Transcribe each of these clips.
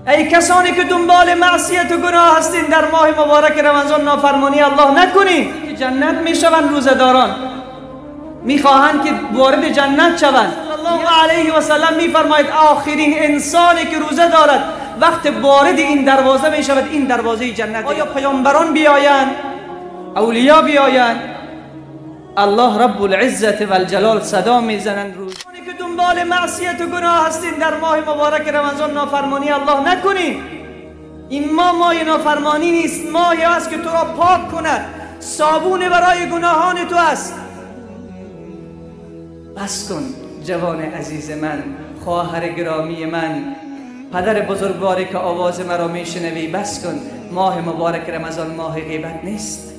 ای کسانی که دنبال معصیت و گناه هستین، در ماه مبارک رمضان نافرمانی الله نکنین که جنت میشوند. روزه‌داران میخواهند که وارد جنت شوند. الله علیه و سلم میفرماید آخرین انسانی که روزه دارد وقت وارد این دروازه میشود، این دروازه جنت. آیا پیامبران بیایند، اولیا بیایند؟ الله رب العزت و الجلال صدا میزنند روز که دنبال معصیت و گناه هستین، در ماه مبارک رمضان نافرمانی الله نکنین. این ماه نافرمانی نیست، ماهی است که تو را پاک کند، صابون برای گناهان تو است. بس کن جوان عزیز من، خواهر گرامی من، پدر بزرگواری که آواز مرا میشنوی، بس کن. ماه مبارک رمضان ماه غیبت نیست،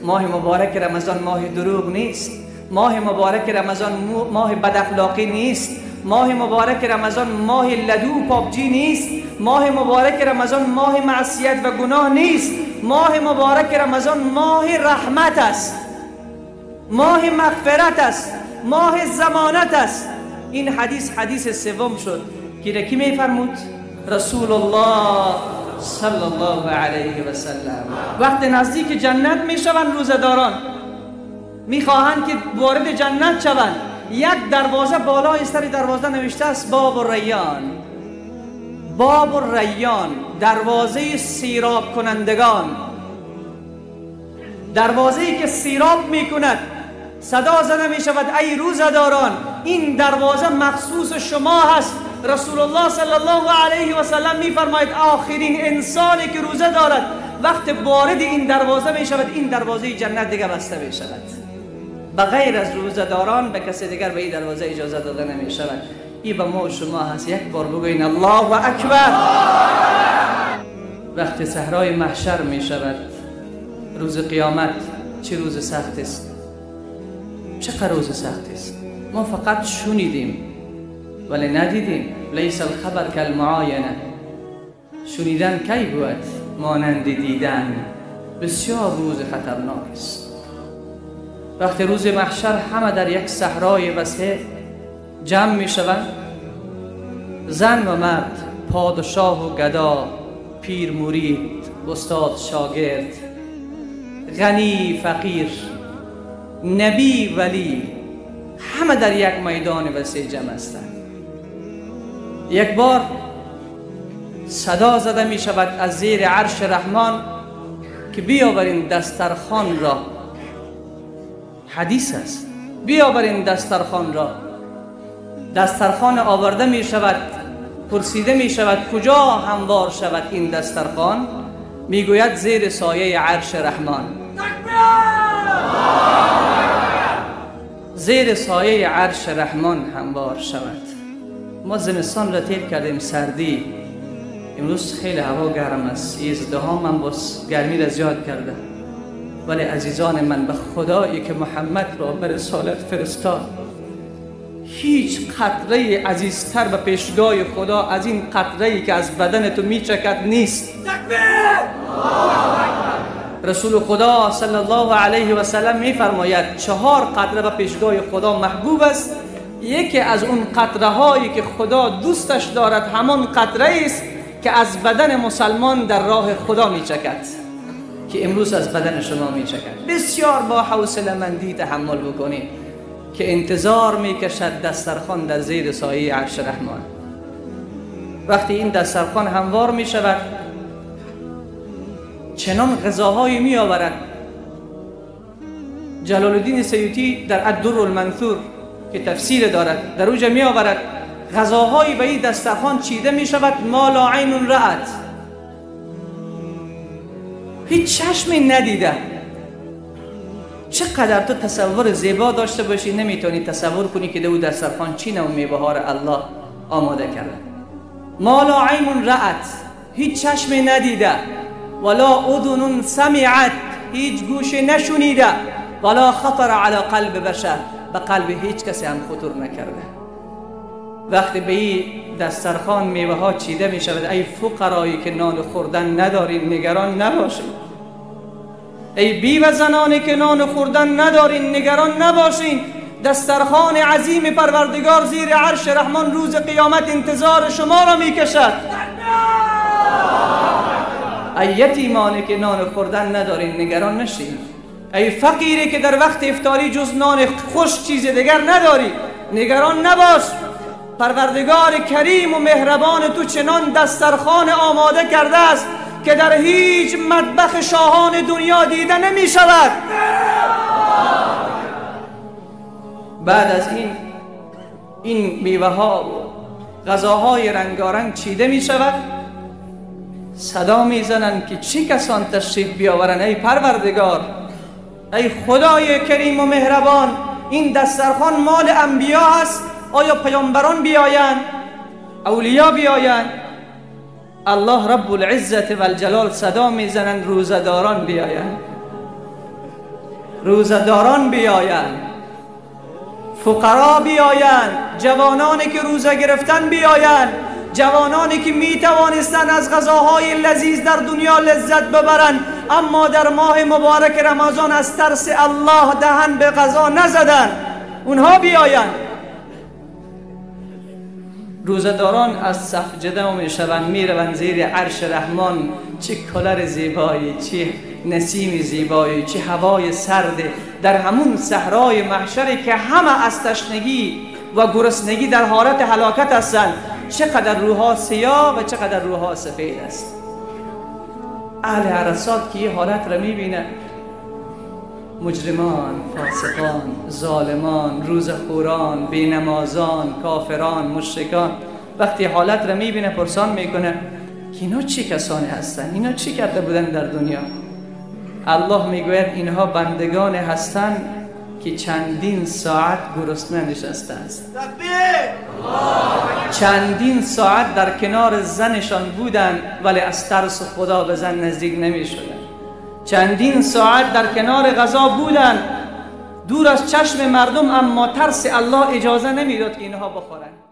ماه مبارک رمضان ماه دروغ نیست، ماه مبارک رمضان ماه بد اخلاقی نیست، ماه مبارک رمضان ماه لدو پابجی نیست، ماه مبارک رمضان ماه معصیت و گناه نیست. ماه مبارک رمضان ماه رحمت است، ماه مغفرت است، ماه ضمانت است. این حدیث حدیث سوم شد که کی میفرمود؟ رسول الله صلی الله علیه و سلم. وقت نزدیک جنت میشوند روزه‌داران، میخواهند که وارد جنت شوند. یک دروازه بالای سر دروازه نوشته است باب الریان. باب الریان، دروازه سیراب کنندگان، دروازه‌ای که سیراب میکند. صدا زده میشود ای روزه‌داران، این دروازه مخصوص شما هست. رسول الله صلی الله علیه و سلم میفرماید آخرین انسانی که روزه دارد وقت وارد این دروازه می شود، این دروازه جنت دیگه بسته می شود. بغیر از روزه داران به کسی دیگر به این دروازه اجازه داده نمی شود. این به ما و شما هست. یک بار بگوین الله اکبر. وقت صحرای محشر می شود، روز قیامت، چه روز سخت است، چقدر روز سخت است. ما فقط شنیدیم ولی ندیدیم. لیس الخبر کالمعاینه. شنیدن کی بود مانند دیدن. بسیار روز خطرناک است. وقتی روز محشر همه در یک صحرای وسیع جمع می شوند، زن و مرد، پادشاه و گدا، پیر مرید، استاد شاگرد، غنی فقیر، نبی ولی، همه در یک میدان وسیع جمع هستند. یک بار صدا زده می شود از زیر عرش رحمان که بیاورین دسترخوان را. حدیث است، بیاورین دسترخوان را. دسترخوان آورده می شود، پرسیده می شود کجا هموار شود این دسترخوان؟ می گوید زیر سایه عرش رحمان. زیر سایه عرش رحمان هموار شود. ما زمستان را تیر کردیم، سردی. امروز خیلی هوا گرم است، ازدحام من باز گرمی را زیاد کرده. ولی عزیزان من، به خدایی که محمد را به رسالت فرستاد، هیچ قطره عزیزتر به پیشگاه خدا از این قطره‌ای که از بدن تو میچکد نیست. رسول خدا صلی الله علیه و سلم میفرماید 4 قطره به پیشگاه خدا محبوب است. یکی از اون قطره هایی که خدا دوستش دارد همان قطره است که از بدن مسلمان در راه خدا میچکد، که امروز از بدن شما میچکد. بسیار با حوصله مندی تحمل بکنید که انتظار میکشد دسترخوان در زیر سایه عرش رحمان. وقتی این دسترخوان هموار میشود، چنان غذاهایی میآورد. جلال الدین سیوطی در الدر المنثور که تفسیر دارد در اوجه می آورد غذاهایی به این دسترخوان چیده می شود ما لا عین رأت، هیچ چشمی ندیده. چقدر تو تصور زیبا داشته باشی نمیتونی تصور کنی که دو دسترخوان چی نوع میوه ها را الله آماده کرده. ما لا عین رأت، هیچ چشمی ندیده، ولا اذن سمعت، هیچ گوش نشنیده، ولا خطر علی قلب بشر، به قلب هیچ کسی هم خطور نکرده. وقتی به این دسترخوان میوه ها چیده می شود، ای فقرایی که نان خوردن ندارین نگران نباشین، ای بیوه زنانی که نان خوردن ندارین نگران نباشین، دسترخوان عظیم پروردگار زیر عرش رحمان روز قیامت انتظار شما را می کشد. ای یتیمانی که نان خوردن ندارین نگران نشین، ای فقیری که در وقت افطاری جز نان خوش چیز دیگر نداری نگران نباش. پروردگار کریم و مهربان تو چنان دسترخوان آماده کرده است که در هیچ مطبخ شاهان دنیا دیده نمی شود. بعد از این میوه ها و غذاهای رنگارنگ چیده می شود. صدا می زنند که چه کسان تشریف بیاورند. ای پروردگار، ای خدای کریم و مهربان، این دسترخوان مال انبیا است، آیا پیامبران بیایند، اولیا بیایند؟ الله رب العزت و الجلال صدا میزنند روزه‌داران بیایند، روزه‌داران بیایند، فقرا بیایند، جوانانی که روزه گرفتن بیایند، جوانانی که می توانستند از غذاهای لذیذ در دنیا لذت ببرند اما در ماه مبارک رمضان از ترس الله دهن به غذا نزدند، اونها بیایند. روزه‌داران از صف جدا میشوند، میروند زیر عرش رحمان. چه کلر زیبایی، چه نسیم زیبایی، چه هوای سرد در همون صحرای محشری که همه از تشنگی و گرسنگی در حالت هلاکت هستند. چقدر روح‌ها سیاه و چقدر روح‌ها سفید است. اهل عرصات که یه حالت را میبینه، مجرمان، فاسقان، ظالمان، روزخوران، بینمازان، کافران، مشرکان، وقتی حالت را میبینه پرسان میکنه که اینا چه کسانی هستند، اینا چی کرده بودن در دنیا؟ الله میگوید اینها بندگان هستند که چندین ساعت گرسنه نشسته است، چندین ساعت در کنار زنشان بودند ولی از ترس خدا به زن نزدیک نمیشدند، چندین ساعت در کنار غذا بودند دور از چشم مردم، اما ترس الله اجازه نمیداد که اینها بخورند.